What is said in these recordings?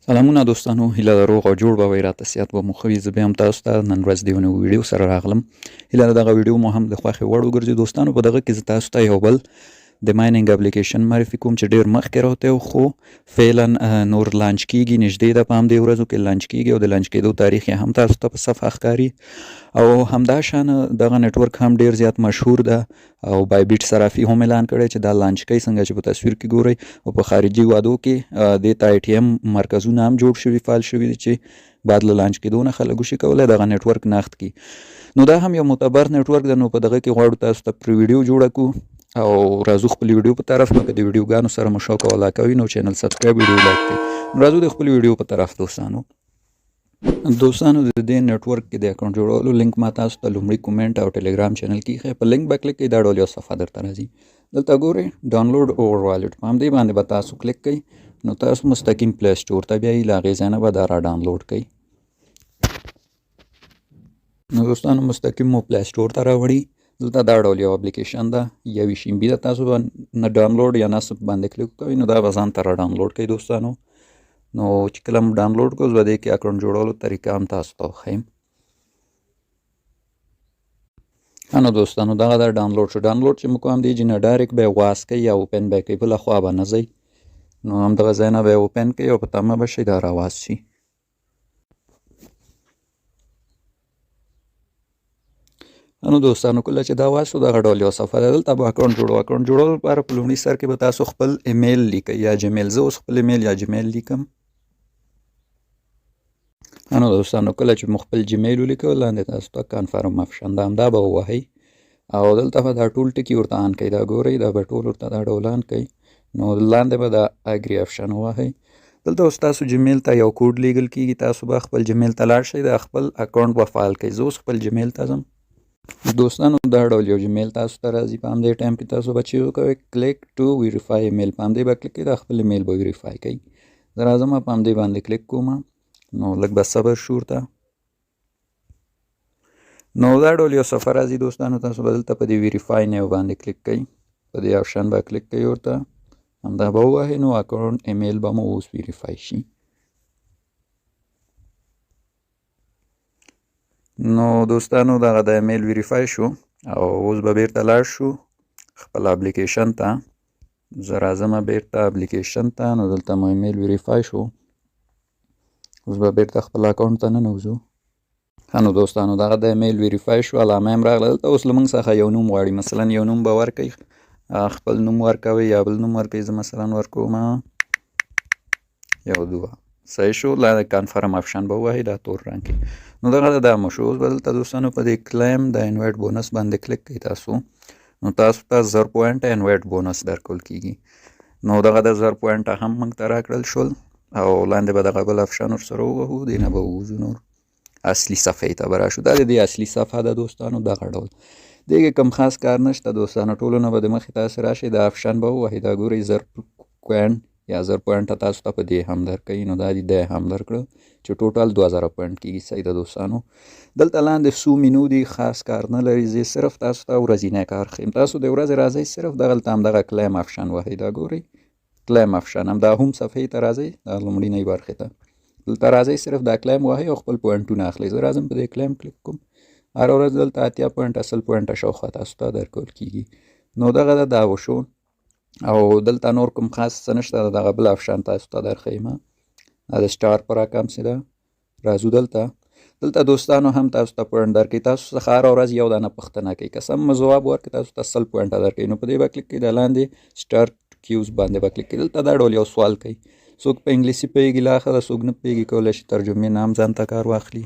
سلامونه دوستانو، هیله ده روغ او جوړ به وئ، راته صحت به مو ښه وي. زه بیا هم تاسو ته نن ورځ د یو نوي ویډیو سره راغلم. هیله ده دغه ویډیو مو هم د خوښې وړ وګرځي. دوستانو، په دغه کې زه تاسو ته یو بل د mining اپلیکیشن معرفي کوم چې ډېر مخکې راوتی و، خو فعلا نور launch کیږي، نږدې ده په همدې ورځو کې launch کیږي او د launch کېدو تاریخ یې هم تاسو ته په صفحه ښکاري. او همدا شان دغه network هم ډېر زیات مشهور ده او بایبیټ صرافي هم اعلان کړی چې دا launch کوي، څنګه چې په تصویر کې ګورئ. او په خارجي وادو کې دې ته ATM مرکزونه هم جوړ شوي، فعال شوي دي چې بعد له launch کېدو نه خلک وشي کولی دغه network نقد کړي. نو دا هم یو معتبر network ده. نو په دغه کې غواړو تاسو ته پرې ویډیو جوړه کړو او راځو خپل ویډیو په طرف. نو که د ویډیوګانو سره مو شوق او علاقه وي نو channel subscribe، ویډیو like کړئ. نو راځو د خپل ویډیو په طرف. دوستانو، د دې network کې د اکاونټ جوړولو لینک ما تاسو ته لومړي کومنټ او ټلګرام channel کې ایښی. په لینک به کلیک کړئ، دا ډول یو صفحه درته راځي. دلته ګورئ download our wallet، په همدې باندې به تاسو کلیک کړئ. نو تاسو مستقیم Play Store ته بیایي، له هغې ځای نه به دا را download کړئ. نو دوستانو، مستقیم مو Play Store ته راوړي. دلته دا ډول یو اپلیکیشن ده، 21 MB ده. تاسو به نه download یا نصب باندې کلیک کوئ، نو دا به ځان ته را download کوي. دوستانو، نو چې کله مو download کړو، زه به دې کې اکاونټ جوړولو طریقه هم تاسو ته وښیم. نو دوستانو، دغه دا download شو. download چې مو کوم، دې جنه direct به یې واز کوي یا open به یې کوي، بله خوا به نه ځئ. نو همدغه ځای نه به یې open کوي او په تمه به شئ دا راواز شي. نو دوستانو، کله چې دا واز شو، دغه ډول یو صفحه ده. دلته به اکاونټ جوړو. اکاونټ جوړولو لپاره په لومړي سر کې به تاسو خپل ایمیل لیکئ یا جیمیل. زه اوس خپل ایمیل یا جیمیل لیکم. نو دوستانو، کله چې مو خپل جیمیل ولیکو، لاندې تاسو ته confirm option ده، همدا به ووهئ او دلته به دا ټول ټکي ورته on کړئ. دا ګورئ، دا به ټول ورته دا ډول on کړئ. نو لاندې به دا agree option ووهئ. دلته اوس تاسو جیمیل ته یو کوډ لیږل کیږي، تاسو به خپل جیمیل ته لاړ شئ، دا خپل اکاونټ به فعال کړئ. زه اوس خپل جیمیل ته ځم. دوستانو، دا ډول یو جیمیل تاسو ته راځي. په همدې ټایم کې تاسو به چې وکوئ click to verify email، په همدې به کلیک کړئ، دا خپل ایمیل به verify کوي. زه راځم په همدې باندې کلیک کوم. نو لږ به صبر شو ورته. نو دا ډول یو صفحه راځي. دوستانو، تاسو به دلته په دې verify now باندې کلیک کړئ، په دې option به کلیک کړئ، ورته همدا به ووهئ. نو اکاونټ ایمیل به مو اوس verify شي. نو دوستانو، دغه د ایمیل verify شو او اوس به بیرته لاړ شو خپل اپلیکیشن ته. زه راځم بیرته اپلیکیشن ته. نو دلته مو ایمیل verify شو، اوس به بیرته خپل اکاونټ ته ننوځو. ښه، نو دوستانو، دغه د ایمیل verify شو، علامه هم راغله. دلته اوس له موږ څخه یو نوم غواړي. مثلا یو نوم به ورکوي، خپل نوم ورکوي یا بل نوم ورکوي. زه مثلا ورکوم یو دوه. صحیح شو. لا confirm option به ووهئ، دا تور رنګ کې. نو دغه دا مو شو. اوس به دلته دوستانو په دې claim د invite bonus باندې کلیک کړئ تاسو. نو تاسو ته 1000 point invite bonus درکول کیږي. نو دغه د 1000 پوینټه هم موږ ته راکړل شول او لاندې به دغه بل option ورسره ووهو، دې نه به ووځو، نور اصلي صفحې ته به راشو. دا د دې اصلي صفحه ده دوستانو. دغه ډول دې کې کوم خاص کار نشته دوستانو. ټولو نه به د مخې تاسو راشئ، دا option به ووهئ. دا ګورئ 1000 coin یا 1000 پوینټه تاسو ته په دې هم درکوي. نو دا دې دی هم درکړو چې total 2000 point کېږي. صحیح ده دوستانو. دلته لاندې څو مینو دي، خاص کار نه لري. زه صرف تاسو ته ورځینی کار ښیم. تاسو د ورځې راځئ، صرف دغلته همدغه claim option وهئ. دا ګورئ claim option، همدا هم صفحې ته راځئ، دا لومړینۍ برخې ته دلته راځئ، صرف دا claim وهئ او خپل پوینټونه اخلئ. زه راځم په دې claim کلیک کوم. هره ورځ دلته 80 پوینټه 100 پوینټه شاوخوا تاسو ته درکول کېږي. نو دغه ده، دا وشو. او دلته نور کوم خاص څه نشته. دغه بل option تاسو ته درښیم، دا د star په رقم څه ده. راځو دلته. دلته دوستانو هم تاسو ته point درکوي. تاسو څخه هره ورځ یو دانه پوښتنه کوي، که سم ځواب ورکړئ تاسو ته 100 پوینټه درکوي. نو په دې به کلیک کوئ، دا لاندې start quiz باندې به کلیک کوئ. دلته دا ډول یو سوال کوي، څوک په انګلیسي پوهېږي لا ښه ده، څوک نه پوهېږي کولی شي ترجمې نه هم ځان ته کار واخلي.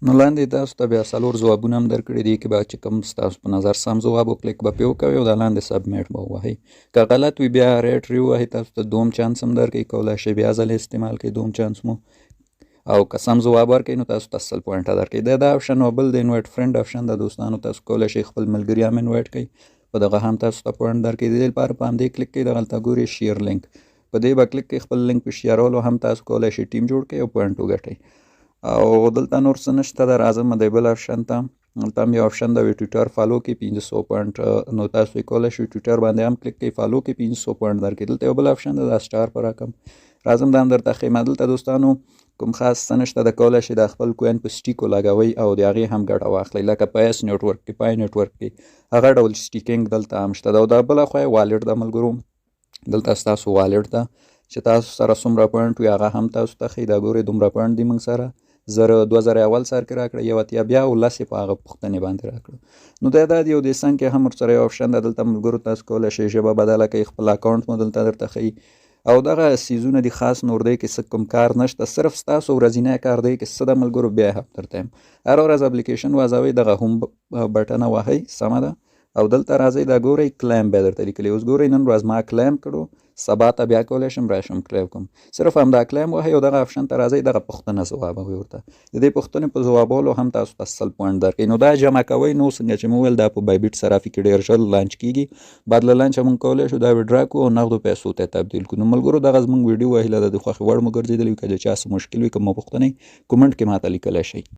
نو لاندې تاسو ته بیا څلور ځوابونه هم درکړي دي، کې به چې کوم ستاسو په نظر سم ځواب و کلیک به پرې وکوئ او دا لاندې submit به ووهئ. که غلط وي بیا retry ووهئ، تاسو ته دوم چانس هم درکوي، کولی شئ بیا ځلې استعمال کړئ دوم چانس مو. او که سم ځواب ورکوي نو تاسو ته 100 پوینټه درکوي. دا option او بل د invite friend option ده دوستانو. تاسو کولی شئ خپل ملګري هم invite کړئ، په دغه هم تاسو ته point درکوي. د دې لپاره په همدې کلیک کړئ، دغلته ګورئ share link، په دې به کلیک کړئ، خپل لینک په شیرولو هم تاسو کولی شئ ټیم جوړ کړئ او point وګټئ. او دلته نور څه نشته ده. راځم د بل option ته. دلته هم یو option ده، وی ټویټر follow کړئ 500 point. نو تاسو یې کولی شئ ټویټر باندې هم کلیک کړئ، follow کړئ 500 point درکړي. دلته یو بل option ده، دا star په رقم راځم، دا هم درته ښیم. دلته دوستانو کوم خاص څه نشته د، کولی شئ د خپل coin په stake ولګوئ او د هغې هم ګټه واخلئ، لکه په اس network کې، Pi Network کې هغه ډول staking دلته هم شته ده. او دا بله خوا یې wallet ده ملګرو، دلته ستاسو wallet ده چې تاسو سره څومره point وي هغه هم تاسو ته ښیي. دا ګورئ، دومره point دي موږ سره، 2000 اول سر کې راکړه، 81 بیا او 10 یې په هغه پوښتنې باندې راکړه. نو دا دا دی. او د څنګ کې هم ورسره یو option ده دلته ملګرو، تاسو کولی شئ ژبه بدله کړئ، خپل account مو دلته درته ښیي او دغه څیزونه دي. خاص نور دی کې څه کوم کار نشته، صرف ستاسو ورځینی کار دی کې څه د ملګرو، بیا هم درته یم، هره ورځ اپلیکیشن وازوئ، دغه home button وهئ، سمه ده، او دلته راځئ، دا ګورئ، claim به درته لیکلی. اوس ګورئ، نن ورځ ما claim کړو، سبا ته بیا کولی شم راشم claim کوم. صرف همدا claim وهئ او دغه option ته راځئ، دغه پوښتنه ځوابوئ ورته. د دې پوښتنې په ځوابولو هم تاسو ته 100 point درکوي. نو دا جمع کوئ. نو څنګه چې مو وویل، دا په Bybit صرافي کې ډېر ژر launch کیږي. بعد له launch ه موږ کولی شو دا withdraw کړو او نغدو پیسو ته تبدیل کړو. نو ملګرو، دغه زموږ ویډیو وه، هیله ده د خوښې وړ مو ګرځېدلی وي. که د چا څه مشکل وي، کومه پوښتنه، comment کې ماته لیکلی شئ.